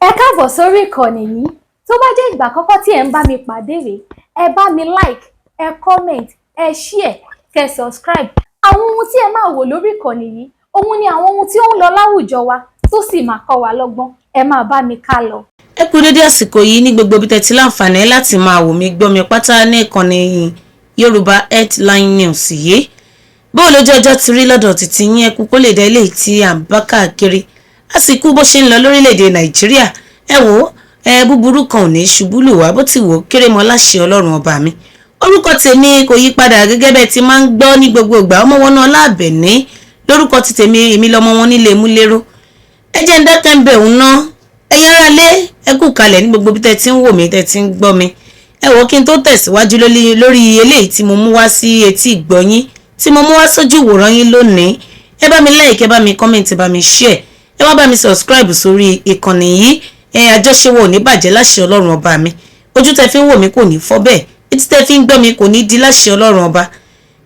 Ẹ káàbọ̀ sórí ìkànnì yìí. Tó bá jẹ́ ìgbà àkọ́kọ́ tí ẹ̀ ń bá mi pàdé rèé, ẹ bá mi like, ẹ comment, ẹ share, kẹ́ subscribe. Àwọn ohun tí ẹ máa wò lórí ìkànnì yìí, òun ni àwọn ohun tí ó ń lọ láwùjọ wa tó sì máa kọ́ wa lọ́gbọ́n. Ẹ máa bá mi ká lọ. Ẹ kú dédé àsìkò yìí ní gbogbo ibi tẹ́ ti láǹfààní láti máa wò mí, gbọ́ mi pátá ní ìkànnì Yorùbá Headline News yìí. Bó lójú ọjọ́ ti rí lọ́dọ̀ títí yín? Ẹkú kó lè dá ilé tí à ń bá káàkiri àsìkò bó ṣe ń lọ lórílẹ̀‐èdè Nàìjíríà. Ẹ wò ó, ẹ búburú kan ò ní ṣubú lù wá, bó ti wò ó kéré mọ́, láṣẹ Ọlọ́run ọba mi. Orúkọ tèmi kò yí padà, gẹ́gẹ́ bẹ́ẹ̀ ti máa ń gbọ́ ní gbogbo ìgbà. Ọmọ wọn náà láàbẹ̀ní lórúkọ ti tèmi, èmi lọmọ wọn nílé múlẹ́rọ́. Ẹ jẹ́ ń dákẹ́ ń bẹ̀ òun ná. Ẹ̀yin ará lé, ẹ kú kalẹ̀ ní gbogbo bí tẹ́ ti ń wò mí, tẹ́ ti ń gbọ́ mi. Ẹ wò, kí n tó tẹ̀síwájú lórí eléyìí tí mo mú wá sí etí ìgbọ́yín, tí mo mú wá sójú ìwòran yín lónìí, ẹ bá mi like, ẹ bá mi comment, ẹ bá mi share, ẹ wá bá mi subscribe sórí ìkànnì yìí. Ẹ àjọṣe wo ò ní bàjẹ́ láṣẹ Ọlọ́run ọba mi. Ojú tẹ́ fi ń wò mí kò ní fọ́ bẹ́ẹ̀, etí tẹ́ fi ń gbọ́ mi kò ní di láṣẹ Ọlọ́run ọba.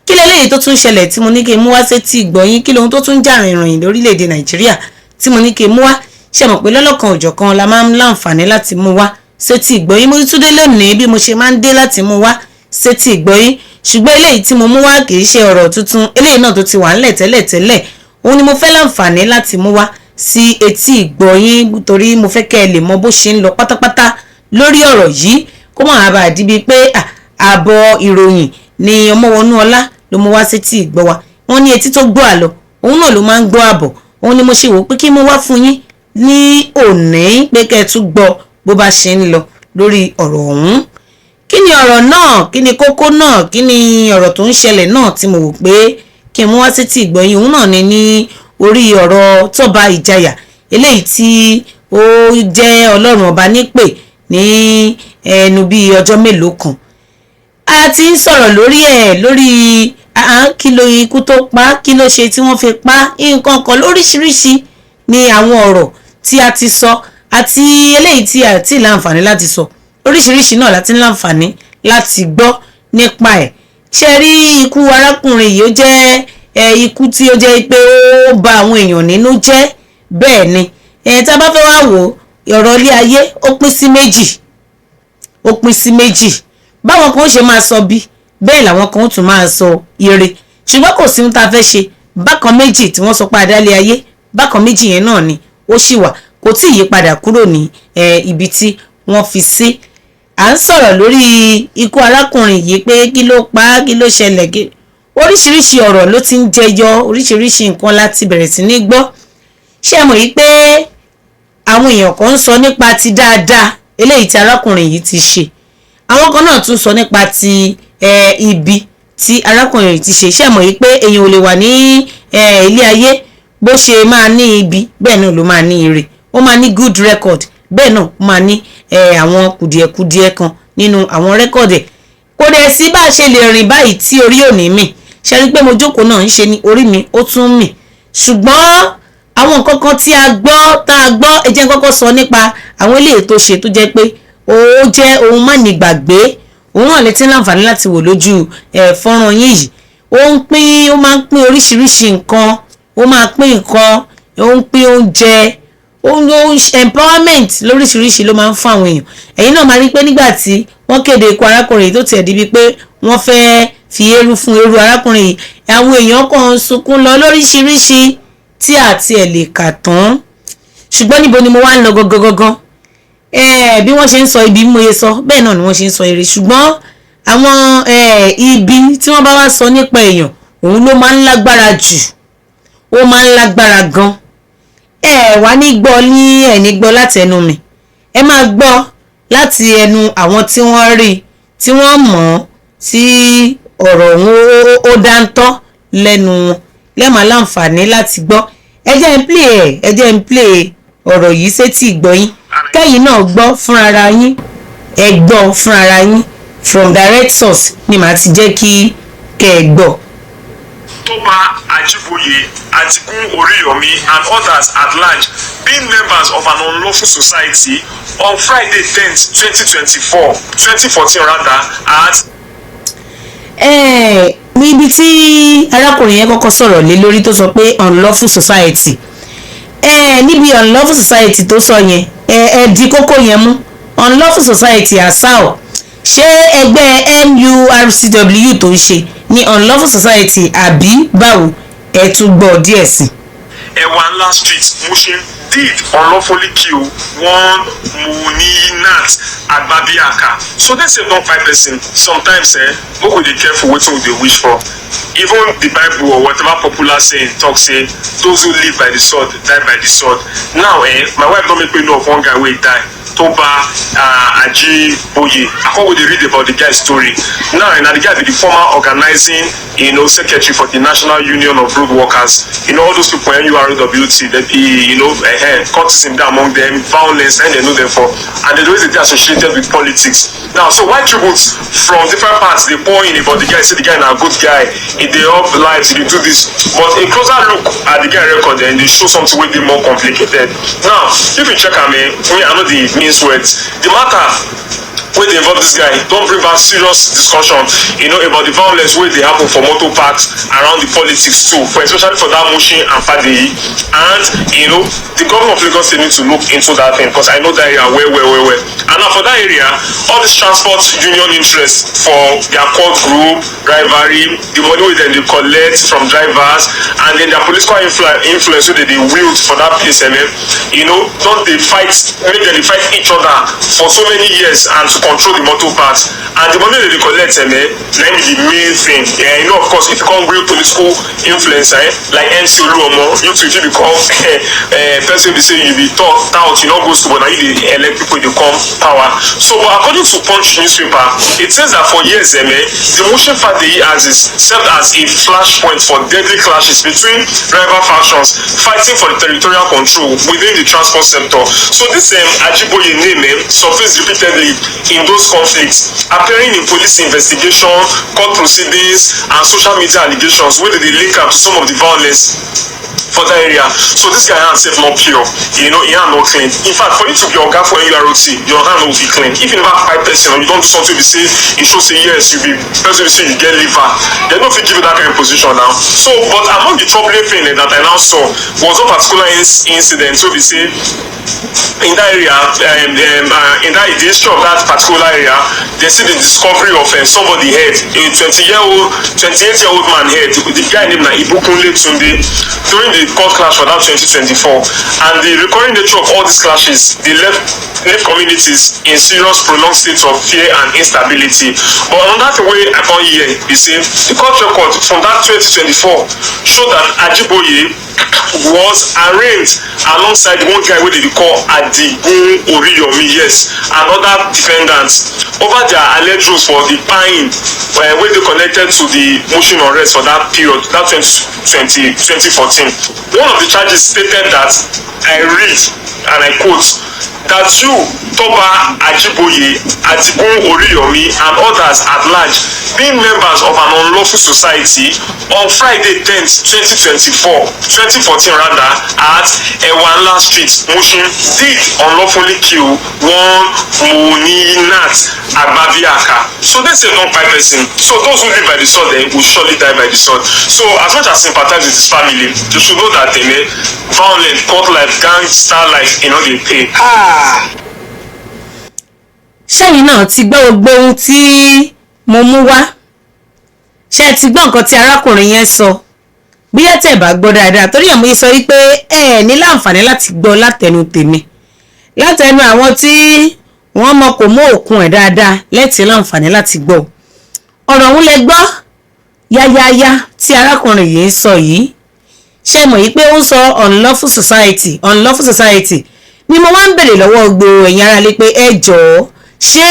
Kí leléyìí tó tún ṣẹlẹ̀ tí mo ní kí n mú wá sétí ìgbọ́yín? Kí lohun tó tún jà rìnrìn lórílẹ̀‐èdè Nàìjíríà tí mo ní kí n mú wá? Ṣe mọ̀ pé lọ́lọ́kan òjọ̀kan la máa ń láǹfààní láti mú wá sétí ìgbọ́yín. Mo tún dé lónìí bí mo ṣe máa ń dé láti mú wá sétí ìgbọ́yín, ṣùgbọ́n eléyìí tí mo mú wá kì í ṣe ọ̀rọ̀ tuntun. Eléyìí náà tó ti wà ńlẹ̀ tẹ́lẹ̀tẹ́lẹ̀, òun ni mo fẹ́ láǹfààní láti mú wá sí etí ìgbọ́yín, torí mo fẹ́ kẹ́ ẹ lè mọ bó ṣe ń lọ pátápátá lórí ọ̀rọ̀ yìí, kó má bàa di bíi pé ààbọ̀ ìròyìn ni Ọmọwọnúọlá ló mú wá sétí ìgbọ́ wa. Wọ́n ní etí tó gbọ́ àlọ́, òun náà ló máa ń gbọ́ àbọ̀. Òun ni mo ṣe wò pé kí mo wá fún yín ní òní, pé kẹ́ ẹ tún gbọ́ bó bá ṣe ń lọ lórí ọ̀rọ̀ ọ̀hún. Kí ni ọ̀rọ̀ náà? Kí ni kókó náà? Kí ni ọ̀rọ̀ tó ń ṣẹlẹ̀ náà tí mo wò pé kí n mú wá sétí ìgbọ̀nyìn? Òun náà ni ní orí ọ̀rọ̀ Tọ́ba Ìjayà, eléyìí tí ó jẹ́ Ọlọ́run ọba nípè ní ẹnu bíi ọjọ́ mélòó kan. A ti ń sọ̀rọ̀ lórí ẹ̀, lórí kí ló ikú tó pa, kí ló ṣe tí wọ́n fi pa, nǹkan kan lóríṣiríṣi ni àwọn ọ̀rọ̀ tí a ti sọ àti eléyìí tí a ti láǹfààní láti sọ. Oríṣiríṣi náà láti láǹfààní láti gbọ́ nípa ẹ̀. Ṣe rí ikú arákùnrin yìí, ó jẹ́ ikú tí ó jẹ́ pé ó bà àwọn èèyàn nínú jẹ́. Bẹ́ẹ̀ ni, tá a bá fẹ́ wá wò, ọ̀rọ̀ ilé ayé ó pín sí méjì, ó pín sí méjì. Báwọn kan ó ṣe máa sọ bí bẹ́ẹ̀ làwọn kan ó tún máa sọ ire, ṣùgbọ́n kò sí ohun tá a fẹ́ ṣe. Bákan méjì tí wọ́n sọ pé adálé ayé, bákan méjì yẹn náà ni ó sì wà, kò tí ì yí padà kúrò ní ibi tí wọ́n fi sí. À ń sọ̀rọ̀ lórí ikú arákùnrin yìí pé kí ló pa á, kí ló ṣẹlẹ̀, kí oríṣiríṣi ọ̀rọ̀ ló ti ń jẹyọ, oríṣiríṣi nǹkan láti bẹ̀rẹ̀ sí ní gbọ́. Ṣé ẹ mọ̀ yìí pé àwọn èèyàn kan ń sọ nípa ti dáadáa eléyìí tí arákùnrin yìí ti ṣe, àwọn kan náà tún sọ nípa ti ibi tí arákùnrin yìí ti ṣe? Ṣé ẹ mọ̀ yìí pé èèyàn ò lè wà ní ilé ayé, bó ṣe máa ní ibi, bẹ́ẹ̀ náà ló máa ní ire. Ó máa ní good record, bẹ́ẹ̀ náà ó máa ní àwọn kùdìẹ̀kudiẹ kan nínú àwọn record ẹ̀. Kò dẹ̀ sí bá a ṣe lè rìn báyìí tí orí ò ní mì. Ṣe rí pé mo jókòó náà, ń ṣe ni orí mi ó tún mì. Ṣùgbọ́n àwọn nǹkan kan tí a gbọ́ tá a gbọ́, ẹ jẹ́ n kọ́kọ́ sọ nípa àwọn eléyìí tó ṣe tó jẹ́ pé ó jẹ́ ohun má ní gbàgbé. Òun náà lè ti ń láǹfààní láti wò lójú ẹ̀ fọ́nrán yín yìí. Ó ń pín, ó máa ń pín oríṣiríṣi nǹkan, ó máa pín nǹkan, ó ń pín oúnjẹ, ó ń empowerment lóríṣiríṣi ló máa ń fún àwọn èèyàn. Ẹ̀yin náà máa rí pé nígbà tí wọ́n kéde ikú arákùnrin yìí, tó tiẹ̀ di bíi pé wọ́n fẹ́ẹ́ fi eérú fún eérú arákùnrin yìí, àwọn èèyàn kan ń sunkún lọ lóríṣiríṣi tí àti ẹ̀ lè kà tán. Ṣùgbọ́n níbo ni mo wá ń lọ gangan gangan? Bí wọ́n ṣe ń sọ ibi mo ye sọ, bẹ́ẹ̀ náà ni wọ́n ṣe ń sọ ire. Ṣùgbọ́n àwọn ibi tí wọ́n bá wá sọ nípa èèyàn, òun ló máa ń lágbára jù, ó máa ń lágbára gan. Ẹ wá ní gbọ́ ní ẹ̀ ní gbọ́ láti ẹnu mi, ẹ máa gbọ́ láti ẹnu àwọn tí wọ́n rí, tí wọ́n mọ̀ ọ́, tí ọ̀rọ̀ ọ̀hún ó dáńtọ́ lẹ́nu wọn lẹ́ẹ̀máa láǹfààní láti gbọ́. Ẹ jẹ́ ń play ẹ̀, ẹ jẹ́ ń play ọ̀rọ̀ yìí sétí ìgbọ́yín, kẹ́yìn náà gbọ́ fúnra yín. Ẹ gbọ́ fúnra yín, from direct source ni màá ti jẹ́ kí kẹ́ ẹ gbọ́. Toba Ajiboye, Adigun Oriyomi, and others at large, being members of an unlawful society, on Friday 10th, 2024, 2014 rather, at Níbi tí arákùnrin yẹn kọ́kọ́ sọ̀rọ̀ lé lórí, tó sọ pé unlawful society, níbi unlawful society tó sọ yẹn. Ẹ ẹ di kókó yẹn mú. Unlawful society asao, ṣé ẹgbẹ́ NURTW tó ń ṣe ní unlawful society àbí báwo? Ẹ tún gbọ́ díẹ̀ sí. Ewanla Street, Mushin, did unlawfully kill one Muninat Agbabiaka. So dem sef don kpai person. Sometimes, eh, make we dey careful wetin we dey wish for. Even the Bible or whatever popular saying talk say those who live by the sword die by the sword. Now, eh, my wife don make me know of one guy wey die, Toba Ajiboye. I come go dey read about the guy story. Now, eh, na the guy be the former organizing secretary for the National Union of Road Workers. You know all those people, NURWT, that be cultism dey among them, violence, and they know them for, and they always dey associated with politics. Now, so why tributes from different parts dey pour in about the guy, say the guy na good guy, e dey help lives, e dey do this. But a closer look at the guy record then dey show something wey dey more complicated. Now, if you check am, eh, me, I no dey mince words. The matter wey dey involve this guy don bring back serious discussion about the violence wey dey happen for motor parks around the politics too, for especially for that Mushin and Fadeyi. And the governor of Lagos State need to look into that thing, because I know that area well well well well. And now for that area, all this transport union interest for their court group rivalry, the money wey dem dey collect from drivers, and then their political influence wey dem dey wield for that place, don dey fight, make dem dey fight each other for so many years and to control the motor parks. And the money dem dey collect, na im be the main thing. Yeah, of course, if you come real political influence, like MC Oluomo, you too fit become person wey be say you be talk tout, you no go school, but na you dey elect people dey come power. So, but according to Punch newspaper, it says that for years, the Mushin Fadeyi axis served as a flashpoint for deadly clashes between rival factions fighting for the territorial control within the transport sector. So this Ajiboye name surfaced repeatedly in those conflicts, appearing in police investigation, court proceedings, and social media allegations wey dey dey link am to some of the violence for that area. So this guy hand sef no pure, him hand no clean. In fact, for you to be oga for NURT, your hand no be clean. If you never kpai person or you don do something wey be say e show say yes, you be person wey be say you get liver, dem no fit give you that kind of position now. So, but among the troubling thing, that I now saw was one particular incident wey be say in that area, in that the history of that particular area, they see the discovery of somebody head, a 20-year-old, 28-year-old man head. The guy named na Ibukunle Tunde, during the court clash for that 2024. And the recurring nature of all these clashes dey left leave communities in serious prolonged states of fear and instability. But another thing wey I come hear be say the court record from that 2024 show that Ajiboye was arraigned alongside one guy wey dem dey call Adigun Oriyomi, yes, and other defendants over their alleged roles for the kpain wey dey connected to the Mushin unrest for that period, that 2020 2014. One of the charges stated that, I read and I quote, "That you, Toba Ajiboye, Adigun Oriyomi, and others at large, being members of an unlawful society, on Friday 10th, 2024, 2014 rather, at Ewanla Street, Mushin, did unlawfully kill one Muninat Agbabiaka." So they say don kpai person. So those who live by the sword will surely die by the sword. So as much as sympathize with his family, they should know that violent court life, gangster life, e no dey pay. Ṣẹ́yìn náà ti gbọ́ gbogbo ohun tí mo mú wá? Ṣé ẹ ti gbọ́ nǹkan tí arákùnrin yẹn sọ? Bóyá tẹ̀ bá gbọ́ dáadáa, torí ẹ̀ mo sọ wípé ẹ ẹ̀ ní láǹfààní láti gbọ́ látẹnu tèmi, látẹnu àwọn tí wọ́n mọ kò mú òkun ẹ̀ dáadáa lẹ́tì láǹfààní láti gbọ́ ọ̀rọ̀ ọ̀hún. Lẹ gbọ́ yáyáyá tí arákùnrin yìí ń sọ yìí. Ṣe mọ̀ yìí pé ó ń sọ unlawful society, unlawful society ni. Mo wá ń bèrè lọ́wọ́ gbogbo ẹ̀yin aráalé pé ẹ jọ̀ọ́, ṣé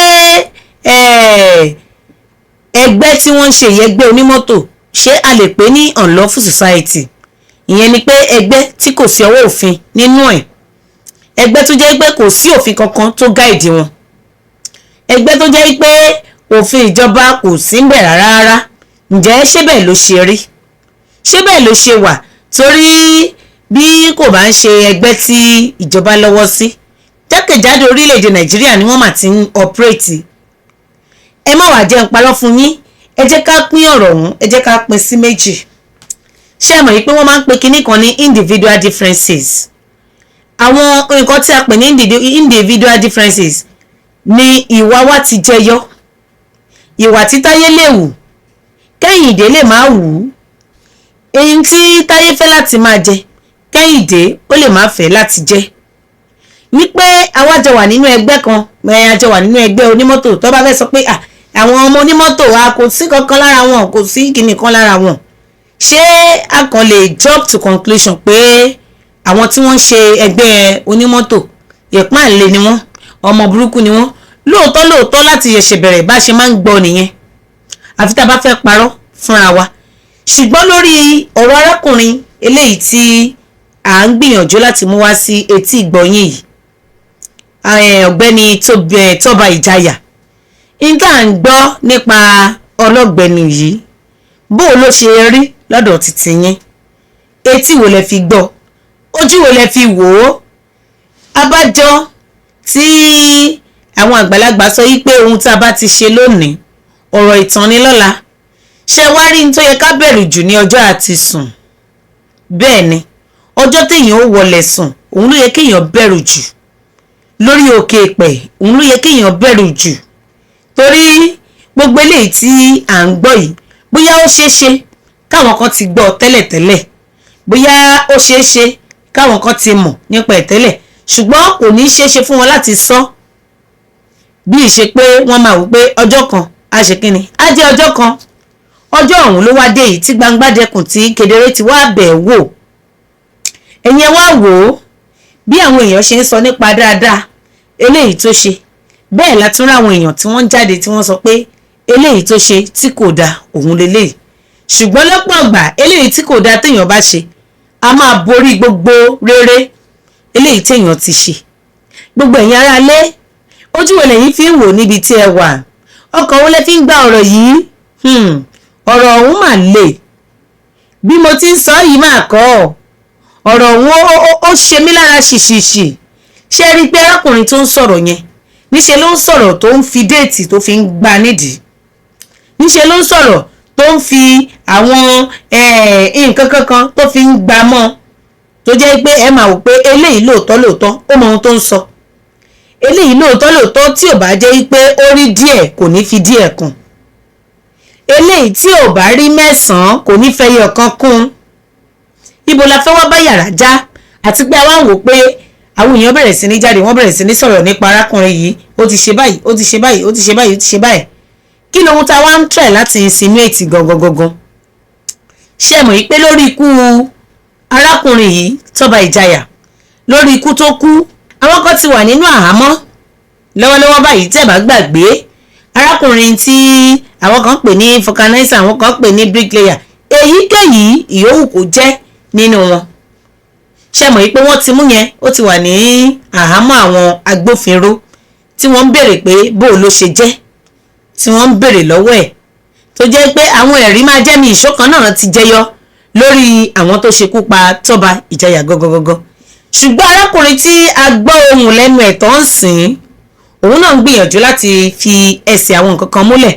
ẹgbẹ́ tí wọ́n ń ṣe yìí, ẹgbẹ́ onímọ́tò, ṣé a lè pè ní unlawful society? Ìyẹn ni pé ẹgbẹ́ tí kò sí ọwọ́ òfin nínú ẹ̀, ẹgbẹ́ tó jẹ́ pé kò sí òfin kankan tó guide wọn, ẹgbẹ́ tó jẹ́ pé òfin ìjọba kò sí ń bẹ̀ rárá rárá. Ǹjẹ́ ṣé bẹ́ẹ̀ ló ṣe rí? Ṣé bẹ́ẹ̀ ló ṣe wà? Torí bí kò bá ń ṣe ẹgbẹ́ tí ìjọba lọ́wọ́ sí, jákèjádò orílẹ̀-èdè Nàìjíríà ni wọ́n mà ti ń operate. Ẹ má wàá jẹ́ ń parọ́ fún yín. Ẹ jẹ́ ká pín ọ̀rọ̀ ọ̀hún, ẹ jẹ́ ká pín sí méjì. Ṣé ẹ mọ̀ yìí pé wọ́n máa ń pe kinní kan ní individual differences? Àwọn nǹkan tí a pè ní individual differences ni ìwà wa ti jẹyọ. Ìwà tí Táyé lè wù, Kẹ́hìndé lè má wù ú. Èyí tí Táyé fẹ́ láti máa jẹ, Kẹ́hìndé ó lè má fẹ́ láti jẹ. Wípé àwa jọ wà nínú ẹgbẹ́ kan, ẹ àjọ wà nínú ẹgbẹ́ onímọ́tò, tó bá fẹ́ sọ pé àwọn ọmọ onímọ́tò wa, kò sí kankan lára wọn, kò sí kinní kan lára wọn, ṣé a kàn lè jump to conclusion pé àwọn tí wọ́n ń ṣe ẹgbẹ́ onímọ́tò, ìpáǹle ni wọ́n, ọmọ burúkú ni wọ́n? Lóòótọ́ lóòótọ́, láti ṣẹ̀ṣẹ̀ bẹ̀rẹ̀, bá ṣe máa ń gbọ́ nìyẹn, àfi tá a bá fẹ́ parọ́ fúnra wa. Ṣùgbọ́n lórí ọ̀rọ̀ arákùnrin eléyìí tí à ń gbìyànjú láti mú wá sí etí ìgbọ̀nyìn yìí, ọ̀gbẹ́ni Tọ́ba Ìjayà, n tá à ń gbọ́ nípa ọlọ́gbẹ́ni yìí, bó ló ṣe rí lọ́dọ̀ títí yín? Etí wo lẹ fi gbọ́? Ojú wo lẹ fi wò ó? Abájọ tí àwọn àgbàlagbà sọ yí pé ohun tá a bá ti ṣe lónìí, ọ̀rọ̀ ìtàn ni lọ́la. Ṣé wá rí ní tó yẹ ká bẹ̀rù jù ní ọjọ́ àti sùn? Bẹ́ẹ̀ ni, ọjọ́ téèyàn ó wọlé sùn, òun ló yẹ kéèyàn bẹ̀rù jù lórí òkè èpẹ̀, òun ló yẹ kéèyàn bẹ̀rù jù, torí gbogbo eléyìí tí à ń gbọ́ yìí, bóyá ó ṣeé ṣe káwọn kan ti gbọ́ tẹ́lẹ̀tẹ́lẹ̀, bóyá ó ṣeé ṣe káwọn kan ti mọ̀ nípa ẹ̀ tẹ́lẹ̀, ṣùgbọ́n kò ní ṣeé ṣe fún wọn láti sọ, bí ìṣe pé wọ́n máa wò pé ọjọ́ kan á ṣe kínni, á jẹ́ ọjọ́ kan. Ọjọ́ ọ̀hún ló wá dé yìí tí gbangba dẹkùn, tí kedere ti wá bẹ̀ wò. Ẹ̀yin ẹ wá wò ó, bí àwọn èèyàn ṣe ń sọ nípa dáadáa eléyìí tó ṣe, bẹ́ẹ̀ la tún ráwọn èèyàn tí wọ́n ń jáde tí wọ́n sọ pé eléyìí tó ṣe tí kò dáa òun leléyìí. Ṣùgbọ́n lọ́pọ̀ ọgbà, eléyìí tí kò dáa téèyàn bá ṣe, a máa borí gbogbo rere eléyìí téèyàn ti ṣe. Gbogbo ẹ̀yin ará lé, ojú wo lẹ̀yin fi ń wò níbi tí ẹ wà? Ọkàn wo lẹ fi ń gba ọ̀rọ̀ yìí? Ọ̀rọ̀ ọ̀hún mà le. Bí mo ti ń sọ yìí máa kọ́ ọ̀rọ̀ ọ̀hún, ó ṣe mí lára ṣìṣìṣì. Ṣé rí i pé arákùnrin tó ń sọ̀rọ̀ yẹn, níṣẹ́ ló ń sọ̀rọ̀ tó ń fi date tó fi ń gbá nídìí, níṣẹ́ ló ń sọ̀rọ̀ tó ń fi àwọn nǹkan kankan tó fi ń gbá mọ́, tó jẹ́ pé ẹ máa wò pé eléyìí, lóòótọ́ lóòótọ́, ó mọ ohun tó ń sọ. Eléyìí, lóòótọ́ lóòótọ́, tí ò bá jẹ́ pé ó rí díẹ̀, kò ní fi díẹ̀ kùn. Eléyìí tí ò bá rí mẹ́sàn-án, kò ní fẹ́ yọ kan kún. Ibo la fẹ́ wá bá yàrá já? Àti pé a wá ń wò pé àwọn èèyàn bẹ̀rẹ̀ sí ní jáde, wọ́n bẹ̀rẹ̀ sí ní sọ̀rọ̀ nípa arákùnrin yìí, ó ti ṣe báyìí, ó ti ṣe báyìí, ó ti ṣe báyìí, ó ti ṣe báyìí. Kí lohun tá a wá ń try láti insinuate gangan gangan? Ṣé mọ̀ yìí pé lórí ikú arákùnrin yìí, Tọ́ba Ìjayà, lórí ikú tó kú, àwọn kan ti wà nínú àhámọ́ lọ́wọ́lọ́wọ́ báyìí? Tẹ́ bá gbàgbé, arákùnrin tí àwọn kan pè ní vulcanizer, àwọn kan pè ní bricklayer, èyíkéyìí ìyówù kó jẹ́ nínú wọn, ṣe mọ̀ yìí pé wọ́n ti mú yẹn, ó ti wà ní àhámọ́ àwọn agbófinró tí wọ́n ń béèrè pé bó ló ṣe jẹ́, tí wọ́n ń béèrè lọ́wọ́ ẹ̀, tó jẹ́ pé àwọn ẹ̀rí máa jẹ́ mi ìṣọ́kan náà ti jẹyọ lórí àwọn tó ṣekú pa Tọ́ba Ìjayà gọ́gọ́gọ́gọ́. Ṣùgbọ́n arákùnrin tí a gbọ́ ohùn lẹ́nu ẹ̀ tó ń sìn, òun náà ń gbìyànjú láti fi ẹsẹ̀ àwọn nǹkan kan múlẹ̀.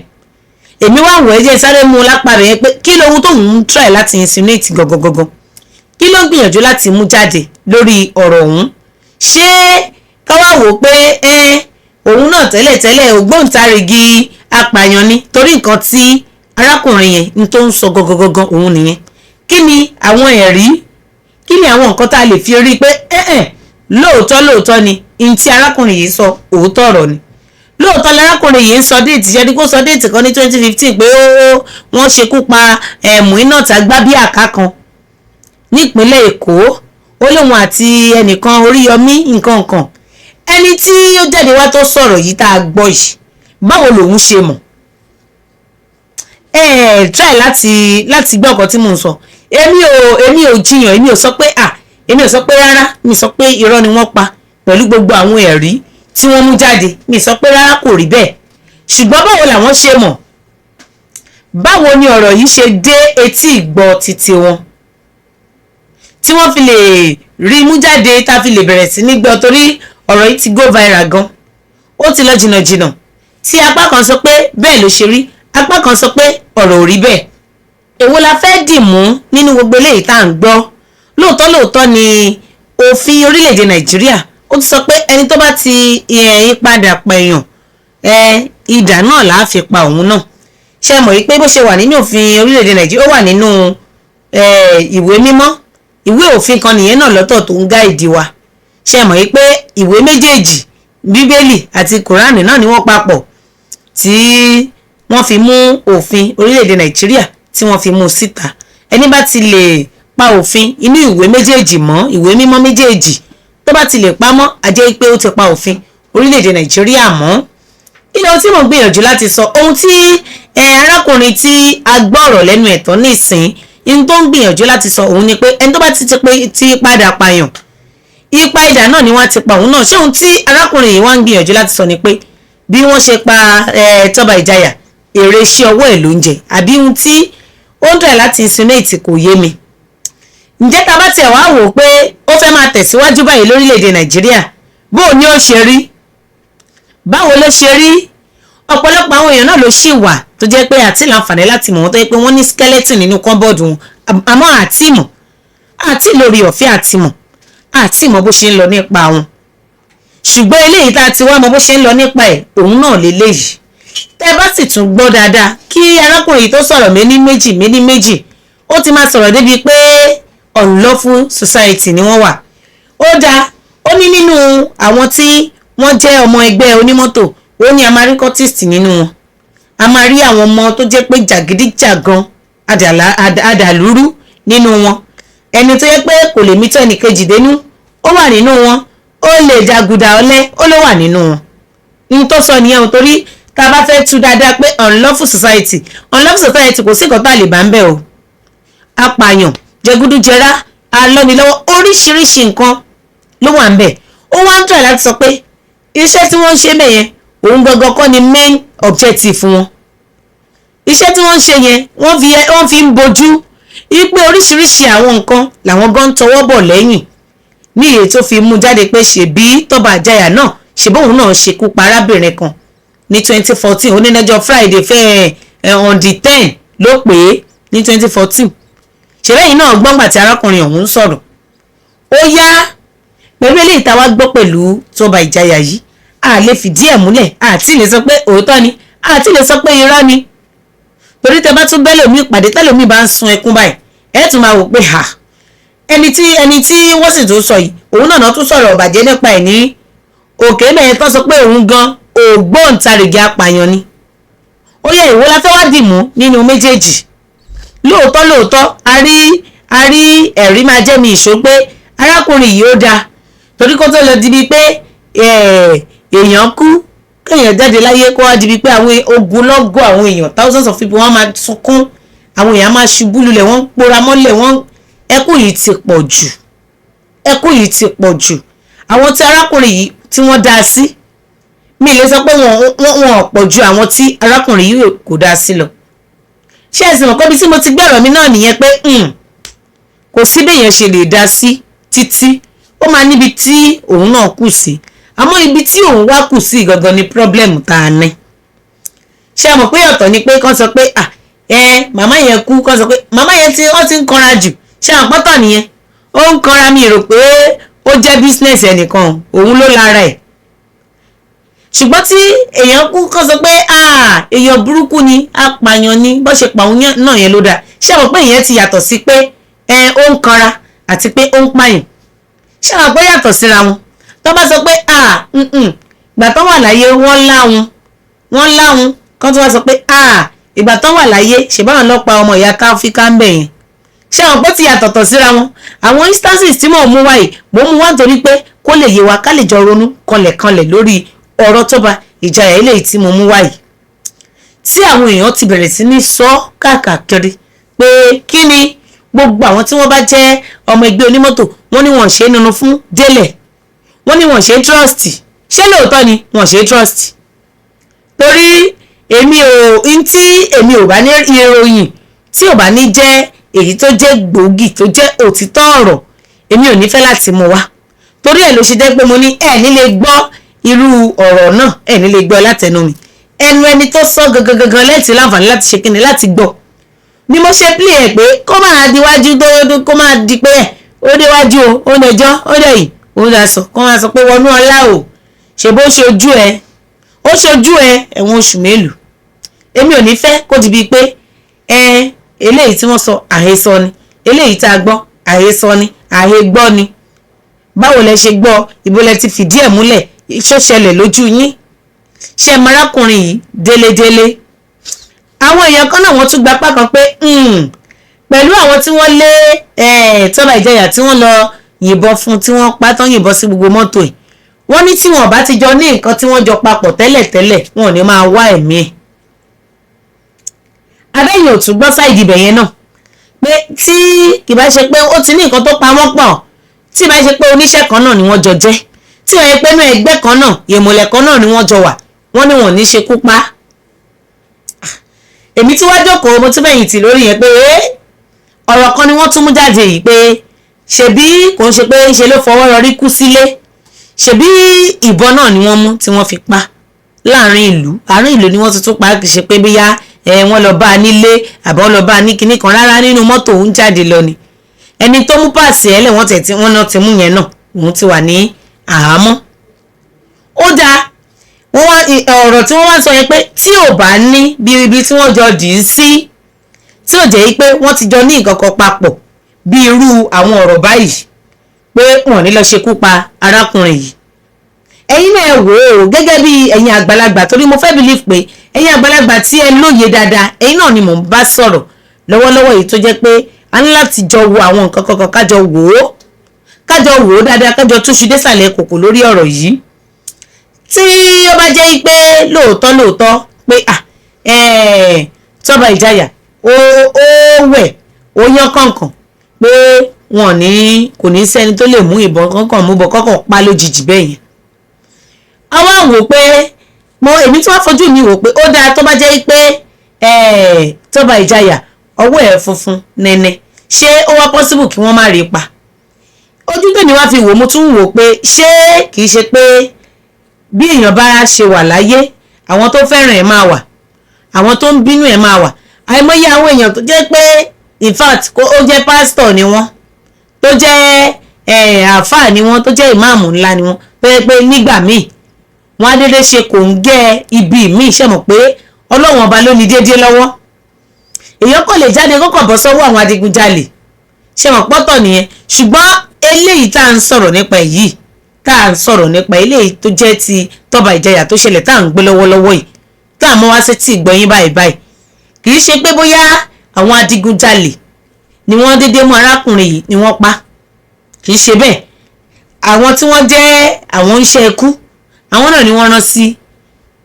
Èmi wá wọ̀, ẹ́ jẹ́ sáré mú un lápá rẹ̀ yẹn pé kí lohun tóun ń try láti insinuate gọ́gọ́gọ́gọ́? Kí ló ń gbìyànjú láti mú jáde lórí ọ̀rọ̀ ọ̀hún? Ṣé káwá wò pé ẹ òun náà tẹ́lẹ̀tẹ́lẹ̀ ògbóǹtarìgì apààyàn ni? Torí nǹkan tí arákùnrin yẹn ń tó ń sọ gangan òun nìyẹn. Kí ni àwọn ẹ̀rí? Kí ni àwọn nǹkan tá a lè fi rí i pé ẹ̀ẹ́n lóòótọ́ lóòótọ́ ni n tí arákùnrin yìí sọ, òótọ́ ọ̀rọ̀ ni? Lóòótọ́ lárákùnrin yìí ń sọ date, ṣe ni kó sọ date kan ní 2015 pé ó wọ́n ṣekú pa Muinat Agbábíàká kan nípínlẹ̀ Èkó, ó lóun àti ẹnìkan Oríyọmí nǹkan kan. Ẹni tí ó jáde wá tó sọ̀rọ̀ yìí tá a gbọ́ yìí, báwo lòun ṣe mọ̀? Ẹ try láti gbọ́ ọ̀kan tí mò ń sọ. Èmi ò jiyàn, èmi ò sọ pé à, èmi ò sọ pé rárá, mi sọ pé irọ́ ni wọ́n pa. Pẹ̀lú gbogbo àwọn ẹ̀rí tí wọ́n mú jáde, mi sọ pé rárá, kò rí bẹ́ẹ̀. Ṣùgbọ́n báwo làwọn ṣe mọ̀? Báwo ni ọ̀rọ̀ yìí ṣe dé etí ìgbọ́ títí wọn tí wọ́n fi lè rí mú jáde, tá a fi lè bẹ̀rẹ̀ sí ní gbọ́? Torí ọ̀rọ̀ yìí ti go viral gan, ó ti lọ jìnnàjìnnà, tí apá kan sọ pé bẹ́ẹ̀ ló ṣe rí, apá kan sọ pé ọ̀rọ̀ ò rí bẹ́ẹ̀. Èwo la fẹ́ dì mú nínú gbogbo eléyìí tá à ń gbọ́? Lóòótọ́ lóòótọ́ ni. Òfin orílẹ̀-èdè Nàìjíríà, ó ti sọ pé ẹni tó bá ti padà pẹ̀yàn, idà náà là á fi pa òun náà. Ṣe mọ̀ yìí pé bó ṣe wà nínú òfin orílẹ̀-èdè Nàìjíríà, ó wà nínú ìwé mímọ́, ìwé òfin kan nìyẹn náà lọ́tọ̀ tó ń guide wa. Ṣe mọ̀ yìí pé ìwé méjèèjì, Bíbélì àti Kùránì náà, ni wọ́n papọ̀ tí wọ́n fi mú òfin orílẹ̀-èdè Nàìjíríà, tí wọ́n fi mú síta. Ẹni bá ti lè pa òfin inú ìwé méjèèjì mọ́, ìwé mímọ́ méjèèjì, tó bá ti lè pa mọ́, a jẹ́ pé ó ti pa òfin orílẹ̀-èdè Nàìjíríà mọ́. Kí ni ohun tí mò ń gbìyànjú láti sọ? Ohun tí arákùnrin tí a gbọ́ ọ̀rọ̀ lẹ́nu ẹ̀tọ́ nísìn in tó ń gbìyànjú láti sọ òun ni pé ẹni tó bá ti padà pààyàn, ipa idà náà ni wọ́n ti pa òun náà. Ṣé ohun tí arákùnrin yìí wá ń gbìyànjú láti sọ ni pé bí wọ́n ṣe pa Tọ́ba Ìjayà, èrè iṣẹ́ ọwọ́ ẹ̀ ló ń jẹ, àbí ohun tí ó ń tẹ̀ láti insinuate kò yé mi? Ǹjẹ́ tá a bá tiẹ̀ wá wò ó pé ó fẹ́ máa tẹ̀síwájú báyìí lórílẹ̀‐èdè Nàìjíríà, bó o ní ó ṣe rí? Báwo ló ṣe rí? Ọ̀pọ̀lọpọ̀ àwọn èèyàn náà ló ṣì wà tó jẹ́ pé àti láǹfààní láti mọ̀ wọ́n, tó jẹ́ pé wọ́n ní skeleton nínú cupboard wọn, àmọ́ àti mọ̀, àti lórí ọ̀fẹ́ àti mọ̀, àti mọ̀ bó ṣe ń lọ nípa wọn. Ṣùgbọ́n eléyìí tá a ti wá mọ̀ bó ṣe ń lọ nípa ẹ̀, òun náà lélẹ́yìí. Tẹ́ bá sì tún gbọ́ dáadáa kí arákùnrin yìí tó sọ̀rọ̀ méní méjì méní méjì, ó ti máa sọ̀rọ̀ débi pé unlawful society ni wọ́n wà. Ó dáa, ó ní nínú àwọn tí wọ́n jẹ́ ọmọ ẹgbẹ́ onímọ́tò, ó ní a máa rí cultist nínú wọn, a máa rí àwọn ọmọ tó jẹ́ pé jàgídíjàgan, adàlúrú nínú wọn, ẹni tó yẹ pé kò lè mítọ́ ẹnìkejì dénú, ó wà nínú wọn, ó lè jàgùdà ọlẹ́, ó ló wà nínú wọn. N tó sọ nìyẹn o. Torí tá a bá fẹ́ tú dáadáa pé unlawful society, unlawful society, kò sí nǹkan tá a lè bá ń bẹ̀ o. Apààyàn, jẹgúdújẹrá, alọ́nilọ́wọ́, oríṣiríṣi nǹkan ló wà ń bẹ̀. Ó wá ń try láti sọ pé iṣẹ́ tí wọ́n ń ṣe bẹ́ẹ̀ yẹn, òun gangan kọ́ ni main objective wọn. Iṣẹ́ tí wọ́n ń ṣe yẹn, wọ́n fi ń bojú wípé oríṣiríṣi àwọn nǹkan làwọn gan ń tọwọ́ bọ̀ lẹ́yìn, ní èyí tó fi mú jáde pé ṣèbí Tọ́ba Àjàyà náà, ṣèbóun náà ṣekú pa arábìnrin kan ní 2014. Onídàájọ́ Friday fẹ́ ẹ̀ on the 10 ló pè é ní 2014. Ṣèbẹ́yìn náà gbọ́ngbà tí arákùnrin ọ̀hún sọ̀rọ̀. Ó yá, pẹ̀lú eléyìí tá a wá gbọ́ pẹ̀lú Tọ́ba Ìjayà yìí, a lè fìdí ẹ̀ múlẹ̀, àti lè sọ pé òótọ́ ni, àti lè sọ pé irọ́ ni, torí tẹ bá tún bẹ́lẹ̀ omi ìpàdé, tẹ́lẹ̀ omi bá ń sun ẹkún báyìí, ẹ tún máa wò pé ha, ẹni tí wọ́n sì tún sọ yìí, òun náà tún sọ̀rọ̀ ọ̀bàjẹ́ nípa ẹ̀ ní òkè mẹ́rin tó sọ pé òun gan ògbóǹtarìgì apààyàn ni. Ó yẹ, ìwọ la fẹ́ wá dì mú nínú méjèèjì? Lóòótọ́ lóòótọ́, a rí ẹ̀rí máa jẹ́ mi ìṣó pé arákùnrin yìí ó dáa, torí kó tó lọ dibi pé èèyàn kú, kéèyàn jáde láyé, kó wá dibi pé àwọn ogunlọ́gọ̀ àwọn èèyàn, thousands of people, wọ́n máa sunkún, àwọn èèyàn máa ṣubú lulẹ̀, wọ́n ń pora mọ́lẹ̀, wọ́n ẹkún yìí ti pọ̀ jù, ẹkún yìí ti pọ̀ jù. Àwọn tí arákùnrin yìí tí wọ́n dá sí, mi lè sọ pé wọ́n pọ̀ ju àwọn tí arákùnrin yìí kò dá sí lọ. Ṣé ẹ sì mọ̀ pé ibi tí mo ti gbé ọ̀rọ̀ mi náà nìyẹn, pé kò sí béèyàn ṣe lè dá sí títí, ó máa níbi tí òun náà kù sí. Àmọ́ ibi tí òun wá kù sí gangan ni problem tá a ní. Ṣé ẹ mọ̀ pé ọ̀tọ̀ ni pé kán sọ pé, ah, ẹ màmá yẹn kú, kán sọ pé màmá yẹn tí wọ́n ti ń kanra jù. Ṣé àwọn pọ́tọ̀ nìyẹn, ó ń kanra? Mi rò pé ó jẹ́ business ẹnìkan, òun ló lára ẹ̀. Ṣùgbọ́n tí èèyàn kú, kán sọ pé, ah, èèyàn burúkú ni, apààyàn ni, bó ṣe pa òun náà yẹn ló dáa. Ṣé àwọn pé ìyẹn ti yàtọ̀ sí pé ẹ ó ń kanra àti pé ó ń pààyàn? Ṣé àwọn pé yàtọ̀ síra wọn? Tó bá sọ pé, ah, ìgbà tó wà láyé, wọ́n láwọn, wọ́n láwọn kán, tó wá sọ pé, ah, ìgbà tó wà láyé, ṣèbáwọn lọ pa ọmọ ìyá káfíńkà ń bẹ̀ yẹn. Ṣé àwọn pé ti yàtọ̀tọ̀ síra wọn? Àwọn instances tí mò ń mú wáyé, mò ń mú wá nítorí pé kó lè yé wa, ká lè jọ ronú kanlẹ̀kanlẹ̀ lórí ọ̀rọ̀ Tọ́ba Ìjayà eléyìí tí mo mú wáyé, tí àwọn èèyàn ti bẹ̀rẹ̀ sí ní sọ káàkiri pé kí ni gbogbo àwọn tí wọ́n bá jẹ́ ọmọ ẹgbẹ́ onímọ́tò, wọ́n ní wọ́n ṣe é nínú fún délẹ̀, wọ́n ní wọ́n ṣe é trust. Ṣé lóòótọ́ ni wọ́n ṣe é trust? Torí èmi ò ń tí èmi ò bá ní ìròyìn tí ò bá ní jẹ́ èyí tó jẹ́ gbòógì, tó jẹ́ òtítọ́ ọ̀rọ̀, èmi ò ní fẹ́ láti mú wá. Torí ẹ̀ ló ṣe jẹ́ pé mo ní ẹ̀ ní lè gbọ́ irú ọ̀rọ̀ náà, ẹ̀ ní lè gbọ́ látẹnu mi. Ẹnu ẹni tó sọ gangan gangan lẹ́ẹ̀tì láǹfààní láti ṣe kíni, láti gbọ́. Ni mo ṣe play ẹ̀ pé kó máa diwájú tó kó máa di pé ẹ̀ Ó déwájú o, ó nẹjọ́, ó dẹ̀yìn, ó dà sọ kó máa sọ pé wọnú ọlá o, ṣe bó ṣojú ẹ, ó ṣojú ẹ. Ẹ̀wọ̀n oṣù mélòó? Èmi ò ní fẹ́ kó di bíi pé ẹ eléyìí tí wọ́n sọ àhesọ ni, eléyìí tá a gbọ́ àhesọ ni, àhegbọ́ ni. Báwo lẹ ṣe gbọ́? Ibo lẹ ti fìdí ẹ̀ múlẹ̀? Ṣó ṣẹlẹ̀ lójú yín? Ṣe marákùnrin yìí délédélé? Àwọn èèyàn kan náà, wọ́n tún gba apá kan pé pẹ̀lú àwọn tí wọ́n lé Tọ́ba Ìjẹyà, tí wọ́n lọ yìnbọn fún, tí wọ́n pa tán, yìnbọn sí gbogbo mọ́tò ẹ̀, wọ́n ní tí wọ́n bá ti jọ ní nǹkan tí wọ́n jọ papọ̀ tẹ́lẹ̀tẹ́lẹ̀, wọn ò ní máa wá ẹ̀mí ẹ̀. Abẹ́yìn ò tún gbọ́ side ibẹ̀ yẹn náà pé tí kì bá ṣe pé ó ti ní nǹkan tó pa wọ́n pọ̀, tí ìbá ṣe pé oníṣẹ́ kan náà ni wọ́n jọ jẹ́, tí wọ́n yẹ pé inú ẹgbẹ́ kan náà, ìmùlẹ̀ kan náà ni wọ́n jọ wà, wọ́n ní wọ́n ní ṣekú pa. Èmi tí wàá jókòó, mo tún fẹ̀yìntì lórí yẹn pé ọ̀rọ̀ kan ni wọ́n tún mú jáde yìí pé ṣebí kò ń ṣe pé ṣe ló fọwọ́ rọrí kú sílé, ṣebí ìbọn náà ni wọ́n mú tí wọ́n fi pa láàrin ìlú. Àárín ìlú ni wọ́n ti tún pa. Kì í ṣe pé bíyá wọ́n lọ bá a nílé àbọ̀ lọ bá a ní kinní kan rárá. Nínú mọ́tò òun jáde lọ ni. Ẹni tó mú páàsì ẹ̀ lẹ̀, wọ́n tẹ̀ tí wọ́n náà ti mú yẹn náà, òun ti wà ní àhámọ́. Ó dáa, wọ́n wá ọ̀rọ̀ tí wọ́n wá sọ yẹn pé tí ò bá ní bí ibi tí wọ́n jọ dì í sí, tí ò jẹ́ pé wọ́n ti jọ ní nǹkan kan papọ̀ bí irú àwọn ọ̀rọ̀ báyìí, pé wọ́n ní lọ ṣekú pa arákùnrin yìí. Ẹ̀yin náà wò ó gẹ́gẹ́ bí ẹ̀yin àgbàlagbà, torí mo fẹ́ believe pé ẹ̀yin àgbàlagbà tí ẹ lóye dáadáa, ẹ̀yin náà ni mò ń bá sọ̀rọ̀ lọ́wọ́lọ́wọ́ yìí, tó jẹ́ pé a ní láti jọ wo àwọn nǹkan kankan, kájọ wò ó dáadáa, kájọ túṣu désàlẹ̀ kòkò lórí ọ̀rọ̀ yìí. Tí ó bá jẹ́ pé lóòótọ́ lóòótọ́ pé Tọ́ba Ìjayà ó wẹ̀, ó yán kọ̀ọ̀kan, pé wọn ní kò ní sẹ́ni tó lè mú ìbọn kọ̀ọ̀kan, mú bọ̀ kọ̀ọ̀kan pa lójijì bẹ́ẹ̀ yẹn, àwa wò pé mo èmi tí wọ́n fojú mi wò pé ó dáa, tó bá jẹ́ pé Tọ́ba Ìjayà ọwọ́ ẹ̀ funfun nẹ́nẹ́, ṣé ó wá possible kí wọ́n má rí pa? Ojú tèmi wá fi wò, mo tún wò pé ṣé kìí ṣe pé bí èèyàn bá ṣe wà láyé, àwọn tó fẹ́ràn ẹ̀ máa wà, àwọn tó ń bínú ẹ̀ máa wà. Àìmọye àwọn èèyàn tó jẹ́ pé, in fact, ó jẹ́ pásítọ̀ ni wọ́n, tó jẹ́ àáfàá ni wọ́n, tó jẹ́ ìmáàmù ńlá ni wọ́n, tó jẹ́ pé nígbà míì wọ́n á dédé ṣe kò ń gẹ́ ibi míì. Ṣe mọ̀ pé Ọlọ́run Ọba ló ní déédéé lọ́wọ́? Èèyàn kò lè jáde kókàn bọ́ sọ́wọ́ àwọn adigunjalè. Ṣe mọ̀ pọ́tọ̀ nìyẹn? Ṣùgbọ́n eléyìí tá à ń sọ̀rọ̀ nípa yìí, tá à ń sọ̀rọ̀ nípa eléyìí tó jẹ́ ti Tọ́ba Ìjayà tó ṣẹlẹ̀, tá à ń gbé lọ́wọ́lọ́wọ́ yìí, tá à mọ́ wá sí tí ìgbọ̀nyín báyìí báyìí, kì í ṣe pé bóyá àwọn adigunjalè ni wọ́n dédé mú arákùnrin yìí ni wọ́n pa. Kì í ṣe bẹ́ẹ̀. Àwọn tí wọ́n jẹ́ àwọn oníṣẹ́ ikú, àwọn náà ni wọ́n rán sí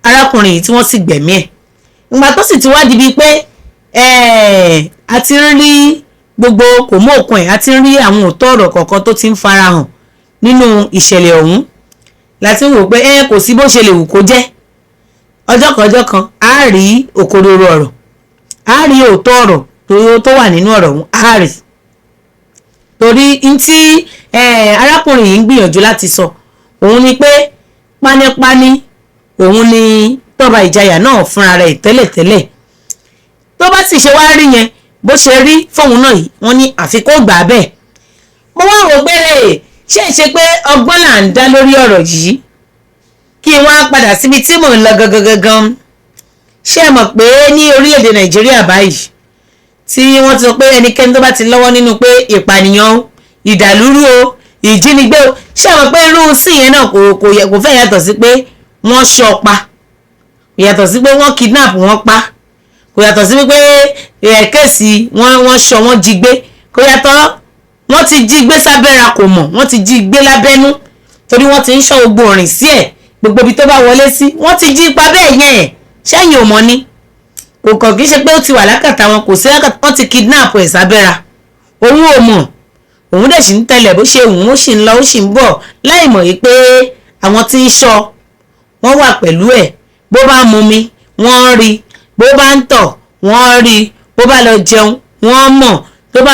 arákùnrin yìí tí wọ́n sì gbẹ̀mí ẹ̀. Ìgbà tó sì ti wá di bíi pé a ti ń rí gbogbo kò mú òkun ẹ̀, a ti ń rí àwọn òótọ́ ọ̀rọ̀ kọ̀ọ̀kan tó ti ń farahàn nínú ìṣẹ̀lẹ̀ ọ̀hún, láti wò pé kò sí bó ṣe lè wù kó jẹ́, ọjọ́ kan ọjọ́ kan á rí òkodoro ọ̀rọ̀, á rí òótọ́ ọ̀rọ̀ tó wà nínú ọ̀rọ̀ ọ̀hún, á rí. Torí n tí arákùnrin yìí ń gbìyànjú láti sọ òun ni pé pánípání òun ni Tọ́ba Ìjayà náà fúnra rẹ̀ tẹ́lẹ̀tẹ́lẹ̀. Tó bá sì ṣe wá rí yẹn, bó ṣe rí fóun náà yìí, wọ́n ní àfi kó gbà á bẹ́ẹ̀. Mo wá wò pé ṣé ẹ ṣe pé ọgbọ́n là ń dá lórí ọ̀rọ̀ yìí? Kí wọ́n á padà síbi tí mò ń lọ gangan gangan. Ṣé ẹ mọ̀ pé ní orílẹ̀-èdè Nàìjíríà báyìí, tí wọ́n ti sọ pé ẹnikẹ́ni tó bá ti lọ́wọ́ nínú pé ìpànìyàn o, ìdàlúrú o, ìjínigbé o, ṣé ẹ mọ̀ pé irú sí yẹn náà kò fẹ́ yàtọ̀ sí pé wọ́n ṣọ́ pa, kò yàtọ̀ sí pé wọ́n kidnap wọ́n pa, kò yàtọ̀ sí pé case wọ́n ṣọ́, wọ́n jí gbé? Kò yàtọ̀. Wọ́n ti jí gbé sábẹ́ra, kò mọ̀, wọ́n ti jí gbé lábẹ́nú, torí wọ́n ti ń ṣọ́ gbogbo òrìn sí ẹ̀, gbogbo ibi tó bá wọlé sí, wọ́n ti jí pa bẹ́ẹ̀ yẹn. Ṣẹ́yìn ò mọ̀ ni? Kò kàn kí ṣe pé ó ti wà lákàtà wọn, kò sí lákàtà. Wọ́n ti kidnap ẹ̀ sábẹ́ra, òun ò mọ̀, òun dẹ̀ sì ń tẹ̀lẹ̀ bó ṣe wù ú, ó sì ń lọ, ó sì ń bọ̀, láì mọ̀ yìí pé àwọn tí ń ṣọ́ wọ́n wà pẹ̀lú ẹ̀. Bó bá mumi, wọ́n ń rí. Bó bá ń tọ̀, wọ́n ń rí. Bó bá lọ jẹun, wọ́n mọ̀. Tó bá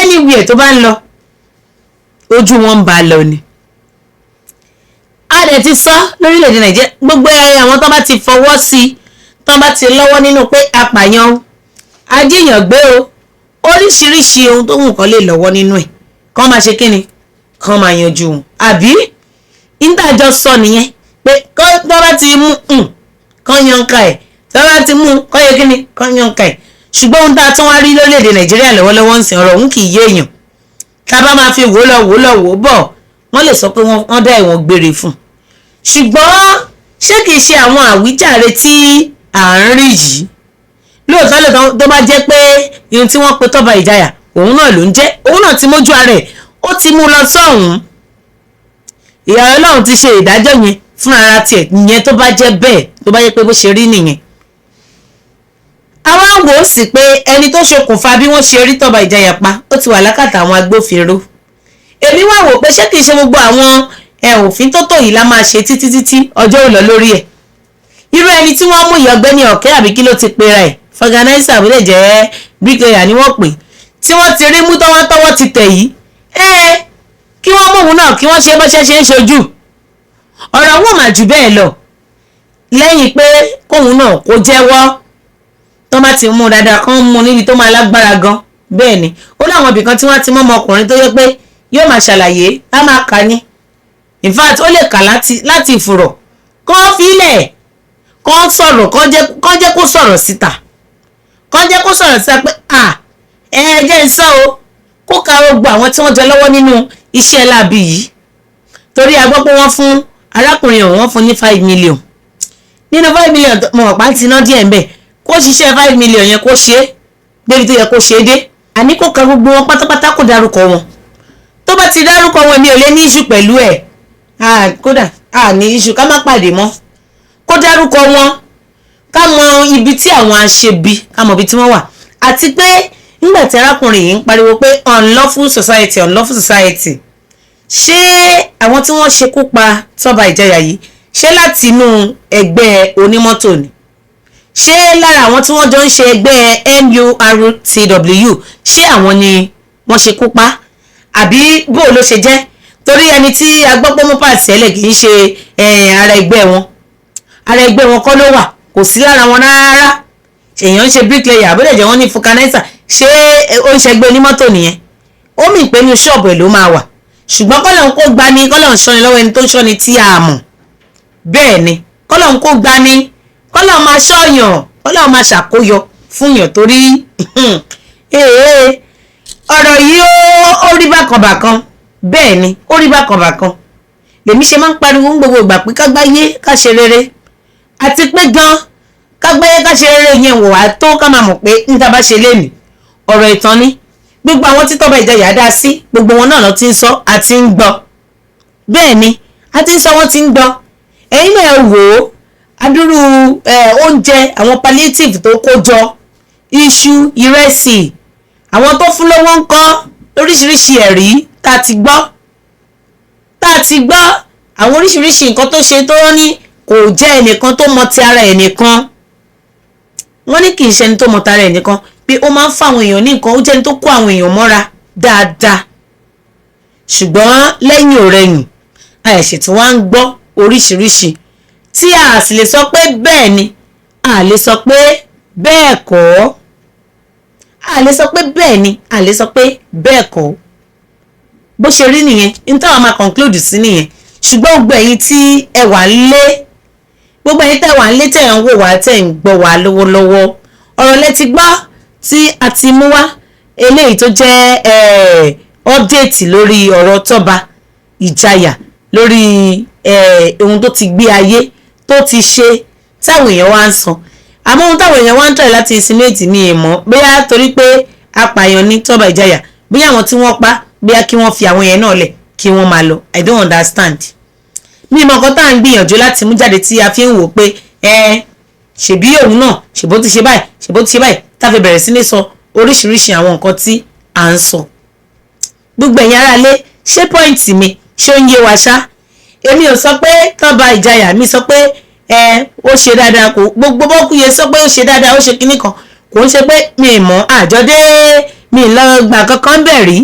anywhere tó bá ń lọ, ojú wọn ń bá a lọ ni. A dẹ̀ ti sọ lórílẹ̀‐èdè Nàìjíríà, gbogbo àwọn tó bá ti fọwọ́ sí i, tó bá ti lọ́wọ́ nínú pé apààyàn o, ajíyàn gbé o, oríṣiríṣi ohun tó wù kán lè lọ́wọ́ nínú ẹ̀. Kán máa ṣe kíni, kán máa yanjú wọn. Àbí ìdájọ́ sọ nìyẹn pé tó bá ti mú kán yanka ẹ̀, tó bá ti mú kán yẹ kíni, kán yanka ẹ̀. Ṣùgbọ́n ohun tá a tún wá rí lórílẹ̀‐èdè Nàìjíríà lọ́wọ́lọ́wọ́ ń sìn, ọ̀rọ̀ òun kì í yé èèyàn. Tá a bá máa fi wò lọ wò lọ wò bọ̀, wọ́n lè sọ pé wọ́n dá ẹ̀wọ̀n gbére fún un. Ṣùgbọ́n ṣé kìí ṣe àwọn àwíjàre tí à ń rí yìí lóòótọ́ lóòótọ́, tó bá jẹ́ pé ihun tí wọ́n pe Tọ́ba Ìjayà òun náà ló ń jẹ́, òun náà ti mójú ara ẹ̀, ó ti mú lọ sọ́hùn-ún, ìyá Ọlọ́run ti ṣe ìdájọ́ yẹn fún ara tiẹ̀ ìyẹn, tó bá jẹ́ bẹ́ẹ̀, tó bá jẹ́ pé bó ṣe rí nìyẹn, àwa wò ó sì pé ẹni tó ṣokùnfà bí wọ́n ṣe rí Tọ́ba Ìjayà pa, ó ti wà lákàtà àwọn agbófinró. Èmi wá wò pé ṣé kìí ṣe gbogbo àwọn òfin tó tò yìí la máa ṣe títí títí ọjọ́ ò lọ lórí ẹ̀? Irú ẹni tí wọ́n mú ìyọ̀gbẹ́ni Ọ̀kẹ́, àbí kí ló ti pera ẹ̀, vulcanizer, àbúlé jẹ́ bricklayer ni wọ́n pè, tí wọ́n ti rí mú tọ́wọ́tọ́wọ́ ti tẹ̀ yìí, ẹ kí wọ́n mú òun náà, kí wọ́n ṣe bó ṣe ṣe ń ṣojú ọ̀rọ̀ wọn mà jù bẹ́ẹ̀ lọ, lẹ́yìn pé kóun náà kó jẹ́wọ́. Tó bá ti mú dáadáa, kán mú níbi tó máa lágbára gan. Bẹ́ẹ̀ ni, ó láwọn ibì kan tí wọ́n ti mọ́ ọmọkùnrin tó yẹ pé yóò máa ṣàlàyé, á máa kà ní, in fact, ó lè kà láti ìfùrọ̀. Kán filẹ̀, kán sọ̀rọ̀, kán jẹ́ kó sọ̀rọ̀ síta, kán jẹ́ kó sọ̀rọ̀ síta pé à ẹ jẹ́ ń sọ o, kó ka gbogbo àwọn tí wọ́n jẹ lọ́wọ́ nínú iṣẹ́ láabi yìí. Torí a gbọ́ pé wọ́n fún arákùnrin ọ̀hún, wọ́n fún ní 5 million. Nínú 5 million, mo mọ̀ pa ti ná díẹ̀ ń bẹ̀, kó ṣiṣẹ́ 5 million yẹn, kó ṣe é débi tó yẹ kó ṣe é dé. Àní kó ka gbogbo wọn pátápátá, kó dárúkọ wọn. Tó bá ti dárúkọ wọn, mi ò lè ní issue pẹ̀lú ẹ̀. Kódà a ní issue ká má pàdé mọ́. Kó dárúkọ wọn, ká mọ ibi tí àwọn aṣebi, ká mọ ibi tí wọ́n wà. Àti pé nígbà tí arákùnrin yìí ń pariwo pé unlawful society, unlawful society, ṣé àwọn tí wọ́n ṣekú pa Tọ́ba Ìjayà yìí, ṣé láti inú ẹgbẹ́ onímọ́tò ni? Ṣé lára àwọn tí wọ́n jọ ń ṣe ẹgbẹ́ NURTW, ṣé àwọn ni wọ́n ṣekú pa, àbí bó ló ṣe jẹ́? Torí ẹni tí a gbọ́ pé mú pàṣẹ ẹlẹ̀ kì í ṣe ara ẹgbẹ́ wọn, ara ẹgbẹ́ wọn kọ́ ló wà, kò sí lára wọn rárá. Èèyàn ń ṣe bricklayer, àbúrò jẹ́ wọ́n ní vulcanizer, ṣé ó ń ṣẹgbẹ́ onímọ́tò nìyẹn? Ó mì pé ní ṣọ́ọ̀bù ẹ̀ ló máa wà. Ṣùgbọ́n kọ́lọ̀ ń kó gbani, kọ́lọ̀ ń ṣọ́ni lọ́wọ́ ẹni tó ń ṣọ́ni tí a mọ̀. Bẹ́ẹ̀ ni, kọ́lọ̀ ń kó gbani, kọ́lọ̀ máa ṣọ́yàn, kọ́lọ̀ máa ṣàkóyọ fún yàn, torí ọ̀rọ̀ yìí ó rí bákan bákan. Bẹ́ẹ̀ ni, ó rí bákan bákan. Lèmi ṣe máa ń pariwo ń gbogbo ìgbà pé kágbáyé ká ṣe rere, àti pé gan kágbáyé ká ṣe rere yẹn wò wá tó, ká máa mọ̀ pé níta bá ṣe lénìí, ọ̀rọ̀ ìtàn ni. Gbogbo àwọn tí Tọ́ba Ìjayà dá sí, gbogbo wọn náà lọ ti ń sọ àti ń gbọ́. Bẹ́ẹ̀ ni, a ti ń sọ, wọ́n ti ń gbọ́. Ẹ̀yin náà wò ó, adúrú oúnjẹ, àwọn palliative tó kó jọ, iṣu, ìrẹsì, àwọn tó fún lówó ń kọ́, oríṣiríṣi ẹ̀rí tá a ti gbọ́, àwọn oríṣiríṣi nǹkan tó ṣe, tó ní kò jẹ́ ẹnìkan tó mọ ti ara ẹnìkan. Wọ́n ní kì í ṣe ẹni tó mọ tara ẹnìkan, pé ó máa ń fáwọn èèyàn ní nǹkan, ó jẹ́ ẹni tó kó àwọn èèyàn mọ́ra dáadáa. Ṣùgbọ́n lẹ́yìn òrẹyìn, àìṣe tí wọ́n á ń gbọ́ oríṣiríṣi tí a sì lè sọ pé bẹ́ẹ̀ ni, a lè sọ pé bẹ́ẹ̀ kọ́, a lè sọ pé bẹ́ẹ̀ ni, a lè sọ pé bẹ́ẹ̀ kọ́. Bó ṣe rí nìyẹn, ní táwọn máa conclude sí nìyẹn. Ṣùgbọ́n gbogbo ẹ̀yin tí ẹ wà ń lé, gbogbo ẹ̀yin tẹ́ wà ń lé, tẹ́ ń wò wá, tẹ́ ń gbọ́ wá lọ́wọ́lọ́wọ́, ọ̀rọ̀ lẹ ti gbọ́ tí a ti mú wá, eléyìí tó jẹ́ update lórí ọ̀rọ̀ Tọ́ba Ìjayà, lórí ohun tó ti gbé ayé tó ti ṣe táwọn èèyàn wá ń sọ. Àmọ́ ohun táwọn èèyàn wá ń try láti insinuate ní ìmọ̀, bóyá torí pé apààyàn ní Tọ́ba Ìjayà, bóyá àwọn tí wọ́n pa, bóyá kí wọ́n fi àwọn yẹn náà lẹ̀ kí wọ́n máa lọ. I don't understand. Mi mọ̀ nǹkan tá à ń gbìyànjú láti mú jáde tí a fi ń wò pé ẹ ṣèbí òun náà, ṣèbó ti ṣe báyìí, ṣèbó ti ṣe báyìí, tá a fi bẹ̀rẹ̀ sí ní sọ oríṣiríṣi àwọn nǹkan tí à ń sọ. Gbogbo ẹ̀yin aráalé, ṣé point mi, ṣé ó ń yé wa ṣá? Èmi ò sọ pé Tọ́ba Ìjayà, mi sọ pé ẹ ó ṣe dáadáa, kò gbogbo bọ́kúye sọ pé ó ṣe dáadáa, ó ṣe kinní kan. Kò ń ṣe pé mi ì mọ̀ àjọdé, mi ì lọ gbà kankan bẹ̀ rí.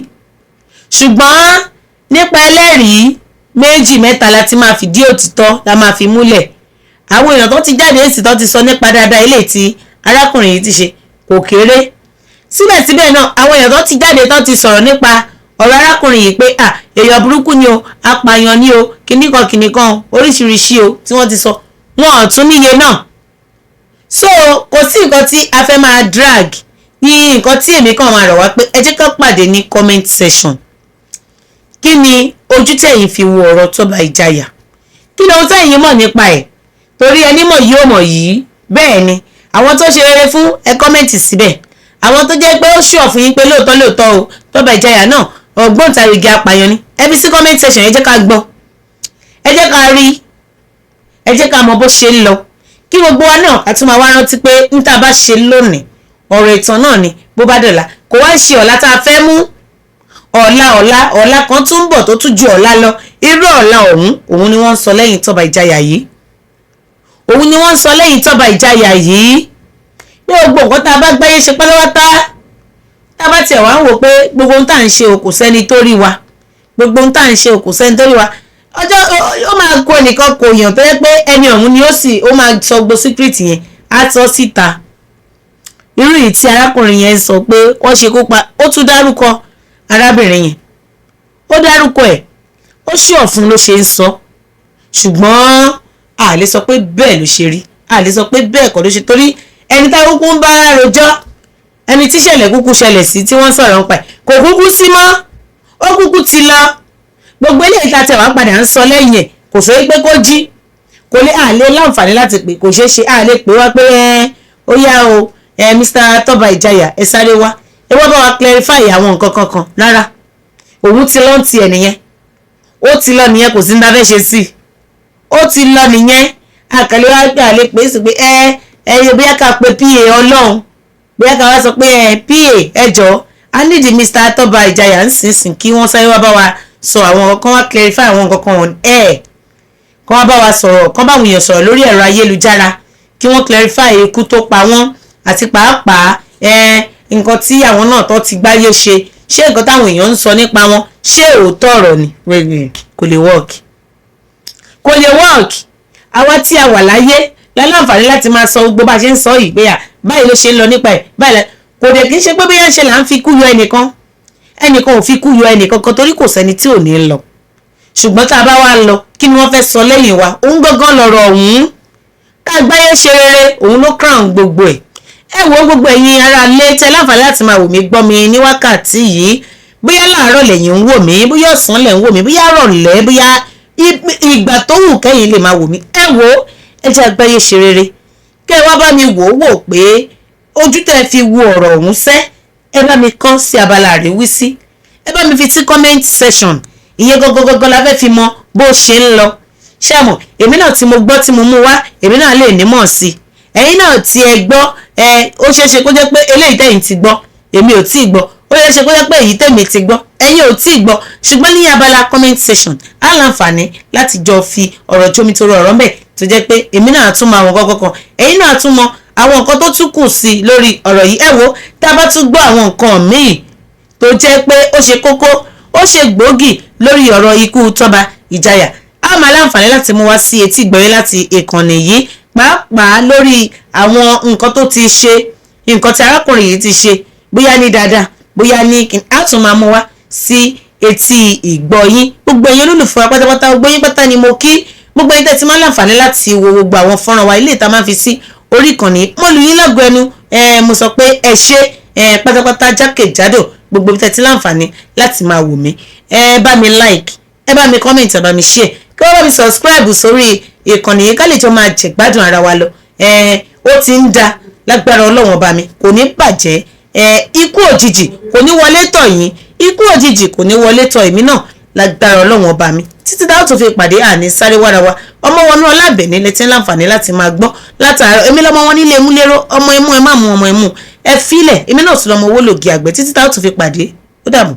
Ṣùgbọ́n nípa ẹlẹ́rìí méjì mẹ́ta la ti máa fìdí òtítọ́ la máa fi múlẹ̀. Àwọn èèyàn tó ti jáde èsì tó ti sọ nípa dáadáa ilé tí arákùnrin yìí ti ṣe kò kéré. Síbẹ̀síbẹ̀ náà, àwọn èèyàn tó ti jáde tó ti sọ̀rọ̀ nípa Ọ̀rọ̀ arákùnrin yìí pé à èèyàn burúkú ni o, apààyàn ni o, kìnnìkan kìnnìkan, oríṣiríṣi o tí wọ́n ti sọ, wọn ò tún níye náà. So kò sí nǹkan tí a fẹ́ máa drag ní. Nǹkan tí èmi kàn máa rọ̀ wá pé ẹ jẹ́ ká pàdé ní comment section. Kí ni ojú tẹ̀yin fi wo ọ̀rọ̀ Tọ́ba Ìjayà? Kí ni ohun tẹ̀yin mọ̀ nípa ẹ̀? Torí ẹni mọ̀ yìí ò mọ̀ yìí. Bẹ́ẹ̀ ni, àwọn tó ṣe rere fún ẹ, comment síbẹ̀. Àwọn tó jẹ́ pé ó ṣùọ̀ fún yín pé lóòótọ́ lóòótọ́ o, Tọ́ba Ìjayà náà ògbóǹtarìgì apààyàn ni, ẹ fi sí comment section. Ẹ jẹ́ ká gbọ́, ẹ jẹ́ ká rí, ẹ jẹ́ ká mọ bó ṣe ń lọ, kí gbogbo wa náà ká tún máa wá rántí pé ń tá a bá ṣe lónìí, ọ̀rọ̀ ìtàn náà ni bó bá dọ̀la. Kò wá ń ṣe ọ̀la tá a fẹ́ mú, ọ̀la ọ̀la ọ̀la kan tún ń bọ̀ tó tún ju ọ̀la lọ. Irú ọ̀la ọ̀hún, òun ni wọ́n ń sọ lẹ́yìn Tọ́ba Ìjayà yìí, òun ni wọ́n ń sọ lẹ́yìn Tọ́ba Ìjayà yìí, pé gbogbo nǹkan tá a bá gbáyé ṣe pátápátá, tá a bá tiẹ̀ wá ń wò pé gbogbo ohun tá à ń ṣe o, kò sẹ́ni tó rí wa, gbogbo ohun tá à ń ṣe o, kò sẹ́ni tó rí wa, ọjọ́ ó máa kó ẹnìkan kò yàn tó yẹ pé ẹni ọ̀hún ni ó sì ó máa sọ gbogbo secret yẹn, á sọ síta. Irú yìí tí arákùnrin yẹn sọ pé wọ́n ṣe kópa, ó tún dárúkọ arábìnrin yẹn, ó dárúkọ ẹ̀, ó ṣì ọ̀fun ló ṣe ń sọ. Ṣùgbọ́n a lè sọ pé bẹ́ẹ̀ ló ṣe rí, a lè sọ pé bẹ́ẹ̀ kọ́ ló ṣe, torí ẹni tá kúkú ń bá rojọ́, ẹni tíṣẹ̀lẹ̀ kúkú ṣẹlẹ̀ sí tí wọ́n sọ̀rọ̀ ń pa ẹ̀, kò kúkú sí mọ́, ó kúkú ti lọ. Gbogbo eléyìí tá a tẹ̀ wá padà ń sọ lẹ́yìn ẹ̀, kò sọ pé kó jí, kò lè àlè láǹfààní láti pè, kò ṣeé ṣe àlè pé wá pé ẹ ó yá o, ẹ Mr. Tọ́ba Ìjayà, ẹ sáré wá, ẹ wá bá wa clarify àwọn nǹkan kankan. Rárá, òun ti lọ ń tiẹ̀ nìyẹn, ó ti lọ nìyẹn, kò sí ní ta fẹ́ ṣe sí i, ó ti lọ nìyẹn. Àkàlẹ́ wá pé àlè pé sí pé ẹ ẹ bóyá ká pe PA Ọlọ́run, bóyá ká wá sọ pé ẹ PA, ẹ jọ, a nídìí Mr. Tọ́ba Ìjayà ń sìn kí wọ́n sáré wá bá wa sọ àwọn nǹkan wá, clarify àwọn nǹkan kan, ẹ̀ kán wá bá wa sọ̀rọ̀, kán bá àwọn èèyàn sọ̀rọ̀ lórí ẹ̀rọ ayélujára, kí wọ́n clarify ikú tó pa wọ́n àti pàápàá ẹ nǹkan tí àwọn náà tó ti gbáyé ṣe. Ṣé nǹkan táwọn èèyàn ń sọ nípa wọn, ṣé òótọ́ ọ̀rọ̀ ni? Kò lè work, kò lè work. Àwa tí a wà láyé láláǹfààní láti máa sọ gbogbo bá a ṣe ń sọ yìí pé à báyìí ló ṣe ń lọ nípa ẹ̀ báyìí. Kò dẹ̀ kí n ṣe pé bóyá ń ṣe là ń fi kú yọ ẹnìkan, ẹnìkan ò fi kú yọ ẹnìkan kan, torí kò sẹ́ni tí ò ní lọ. Ṣùgbọ́n tá a bá wá lọ, kí ni wọ́n fẹ́ sọ lẹ́yìn wa? Òun gángan lọ̀rọ̀ ọ̀hún. Ká gbáyé ṣe rere, òun ló crown gbogbo ẹ̀. Ẹ wo, gbogbo ẹ̀yin ará ilé tẹ́ láǹfààní láti máa wò mí, gbọ́ mi ní wákàtí yìí, bóyá láàárọ̀ lẹ́yìn ń wò mí, bóyá ọ̀sán lẹ̀ ń wò mí, bóyá rọ̀lẹ́, bóyá ìgbà tó wù kẹ́yìn lè máa wò mí, ẹ wo, ẹ jẹ́ àgbáyé ṣe rere. Kẹ́ ẹ wá bá mi wò ó wò pé ojú tẹ́ fi wo ọ̀rọ̀ ọ̀hún sẹ́, ẹ bá mi kọ sí abala àríwísí, ẹ bá mi fi sí comment section. Ìyẹn gangan la fẹ́ fi mọ bó ṣe ń lọ. Ṣé mọ̀, èmi náà tí mo gbọ́ tí mo mú wá, èmi náà lè nímọ̀ sí i. Ẹ̀yin náà tí ẹ gbọ́ ẹ, ó ṣeé ṣe kó jẹ́ pé eléyìí tẹ̀yin ti gbọ́, èmi ò tíì gbọ́. Ó ṣeé ṣe kó jẹ́ pé èyí tẹ̀mí ti gbọ́, ẹ̀yin ò tíì gbọ́. Ṣùgbọ́n ní abala comment section, á láǹfààní láti jọ fi ọ̀rọ̀ jómitoro ọ̀rọ̀ mbẹ̀, tó jẹ́ pé èmi náà tún mọ àwọn nǹkan kankan, ẹ̀yin náà tún mọ àwọn nǹkan tó tún kù sí i lórí ọ̀rọ̀ yìí. Ẹ wo, tá a bá tún gbọ́ àwọn nǹkan míì tó jẹ́ pé ó ṣe kókó, ó ṣe gbòógì lórí ọ̀rọ̀ ikú Tọ́ba Ìjayà, a máa láǹfààní láti mú wá sí etí ìgbọ̀nyín láti ìkànnì yìí, pàápàá lórí àwọn nǹkan tó ti ṣe, nǹkan tí arákùnrin yìí ti ṣe, bóyá ní dáadáa, bóyá ní á tún máa mú wá sí etí ìgbọ̀yín. Gbogbo ẹ̀yin olólùfẹ́ wa pátápátá, gbogbo yín pátá ni mo kí. Gbogbo ẹ̀yin tẹ́ ti máa ń láǹfààní láti wo gbogbo àwọn fọ́nrán wa ilé ìta máa ń fi sí orí ìkànnì, mo lù yín lọ́gọ ẹnu, mo sọ pé ẹ ṣé pátápátá jákèjádò gbogbo tẹ́ ti láǹfààní láti máa wò mí. Ẹ bá mi like, ẹ bá mi comment, ẹ bá mi share, kí wọ́n bá mi subscribe sórí ìkànnì yìí, ká lè jọ máa jẹ̀gbádùn ara wa lọ. Ó ti ń da lágbára Ọlọ́wọ́n ọba mi, kò ní bàjẹ́. Ikú òjijì kò ní wọlé tọ̀ yín, ikú òjijì kò ní wọlé tọ̀ èmi náà lágbára Ọlọ́wọ́n ọba mi. Títí dáwọ́ tó fi pàdé, àní sáré wára wa. Ọmọ wọnú ọlábẹ̀ní létí láǹfààní láti máa gbọ́ látàárọ̀. Èmi lọ́mọ wọn nílé emúlérò, ọmọ ẹmú, ẹ má mú ọmọ ẹmú, ẹ fílẹ̀. Èmi náà tún lọ́mọ owó lògì àgbẹ̀. Títí dáwọ́ tó fi pàdé, ó dàbọ̀.